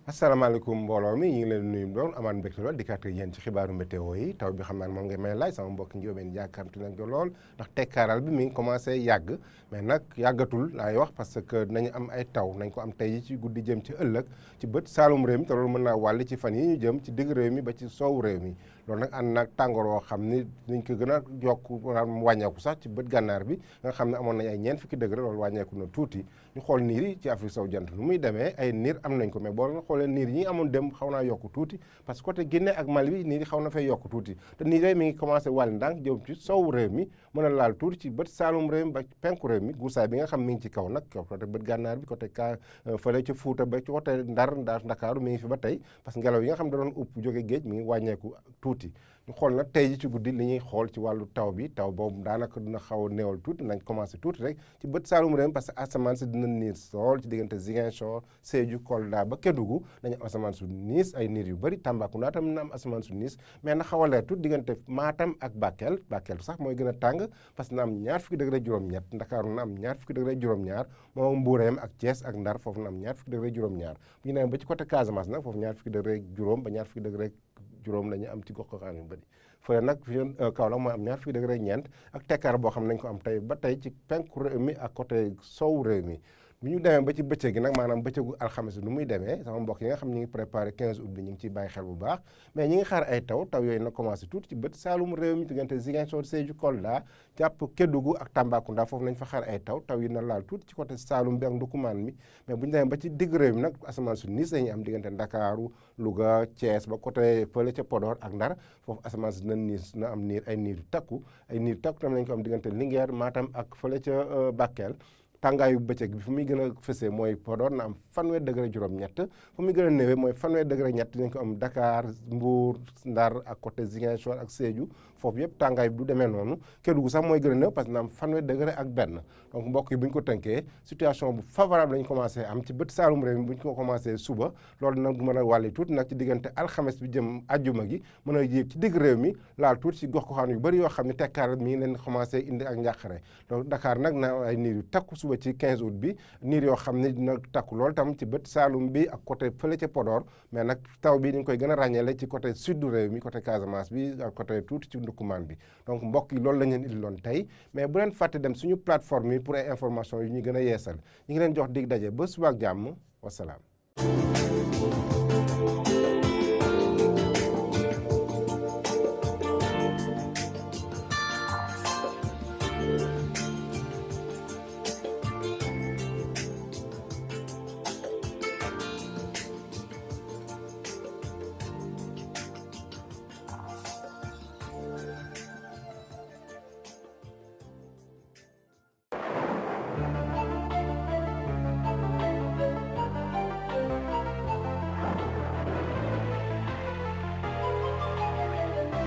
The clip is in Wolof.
asalaamaaleykum mbooloo mi ñu ngi leen nuyu doon amaan mbégte lool dikkaat ak yéen ci xibaaru météo yi taw bi xam naa ne moom nga may laaj sama mbokk njóobeen jàkkaartu nañ ko lool ndax tekkaaral bi mi ngi commencé yàgg mais nag yàggatul laay wax parce que dinañu am ay taw nañ ko am tey ci guddi jëm ci ëllëg ci bët saalum réew mi te loolu mën naa wàll ci fan yi ñu jëm ci digg réew mi ba ci soowu réew mi loolu nag ànd nag tàngoor woo xam ni niñ ko gën a yokk wàññeeku sax ci bët gànnaar bi nga xam ne amoon nañ ay ñeent fukki degré loolu wàññeeku na tuuti ñu xool niir yi ci Afrique sowu jant nu muy demee ay niir am nañ ko mais boo xoolee niir yi amoon dem xaw naa yokk tuuti parce que côté Guinée ak Mali bi niir yi xaw na fay yokk tuuti te niir yooyu mi ngi commencé wàll ndànk jëm ci soowu réew mi mën a laal tuuti ci bët saalum réew mi ba penku réew mi guusaay bi nga xam mi ngi ci kaw nag côté bët gànnaar bi côté fële ci Fuuta ba ci côté Ndakaaru mi ngi fi ba tey parce que ngelaw yi nga xam da doon upp jóge géej mi ngi wàññeeku tuuti ñu xool nag tey ji ci guddi li ñuy xool ci wàllu taw bi taw boobu daanaka dina xaw a néewal tuuti nañ commencé tuuti rek ci bët saalum réew parce que asamaan si dina niir sool ci diggante Ziguinchor Sédhiou Kolda ba Kédougou dañu am asamaan su niis ay niir yu bëri Tambacounda tam na am asamaan su niis mais na xaw a leer tuuti diggante Matam ak Bakel sax mooy gën a tàng parce que na am ñaar fukki degré juróom-ñett Ndakaaru na am ñaar fukki degré juróom-ñaar moom Mbuureem ak Thiès ak Ndar foofu na am ñaar fukki degré juróom-ñaar bu ñu nee ba ci côté Casamance nag foofu ñaar fukki degré juróom ba ñaar fukki degré juróom la ñu am ci gox-goxaan yu bëri fële nag fi Kaolack mooy am ñaar fukki degré ñeent ak tekkaar boo xam nañ ko am tey ba tey ci penku réew mi ak côté sowu réew mi bu ñu demee ba ci bëccëg gi nag maanaam bëccëgu alxames nu muy demee sama mbokk yi nga xam ñi ngi préparé 15 août bi ñu ngi ciy bàyyi xel bu baax mais ñi ngi xaar ay taw yooyu na commencé tuuti ci bët saalum réew mi diggante Ziguinchor Sédhiou Kolda jàpp Kédougou ak Tambacounda foofu nañ fa xaar ay taw yi na laal tuuti ci côté saalum bi ak ndukumaan mi mais bu ñu demee ba ci digg réew mi nag asamaan su niis lañuy am diggante Ndakaaru Louga Thiès ba côté fële ca Podor ak Ndar foofu asamaan si na niis na am niir ay niir yu takku tam nañ ko am diggante Linguère Matam ak fële ca Bakel tàngaayu bëccëg bi fu muy gën a fësee mooy Podor na am fanweer degré juróom-ñett fu muy gën a néewee mooy fanweer degré ñett dinañ ko am Dakar Mbour Ndar ak côté Ziguinchor ak Sédhiou foofu yëpp tàngaay bi du demee noonu Kédougou sax mooy gën a néew parce que na am fanweer degré ak benn donc mbokk yi bu ñu ko tënkee situation bu favorable lañ commencé am ci bët saalum réew mi bu ñu ko commencé suba loolu nag mën a wàlli tuuti nag ci diggante alxames bi jëm ajjuma gi mën a yéeg ci digg réew mi laal tuuti ci gox goxaan yu bëri yoo xam ne tekkaar mi ngi leen commencé indi ak njàqare donc Dakar nag na ay niir yu takku suba ci 15 août bi niir yoo xam ne dina takku lool tam ci bët saalum bi ak côté fële ca Podor mais nag taw bi ni ñu koy gën a ràññeele ci côté sud du réew mi côté Casamance bi ak côté tuuti ci ndukkumaan bi donc mbokk yi loolu la ñu leen indiloon tey mais bu leen fàtte dem suñu plateforme yi pour ay information yu ñu gën a yeesal ñu ngi leen jox dig daje ba suba ak jàmm wasalaam